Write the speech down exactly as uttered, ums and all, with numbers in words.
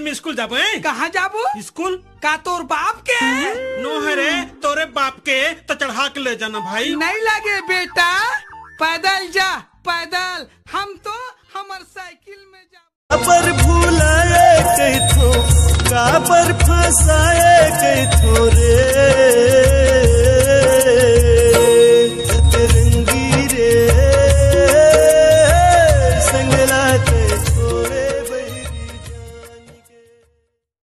मैं स्कूल जाबो, हैं? कहाँ जाबो? स्कूल। का तोर बाप के? नो है रे, तोरे बाप के तो चढ़ा के ले जाना भाई। नहीं लगे बेटा, पैदल जा, पैदल। हम तो हमर साइकिल में जा। काबर भुलाए कहिथो, काबर फंसाए कहिथो रे।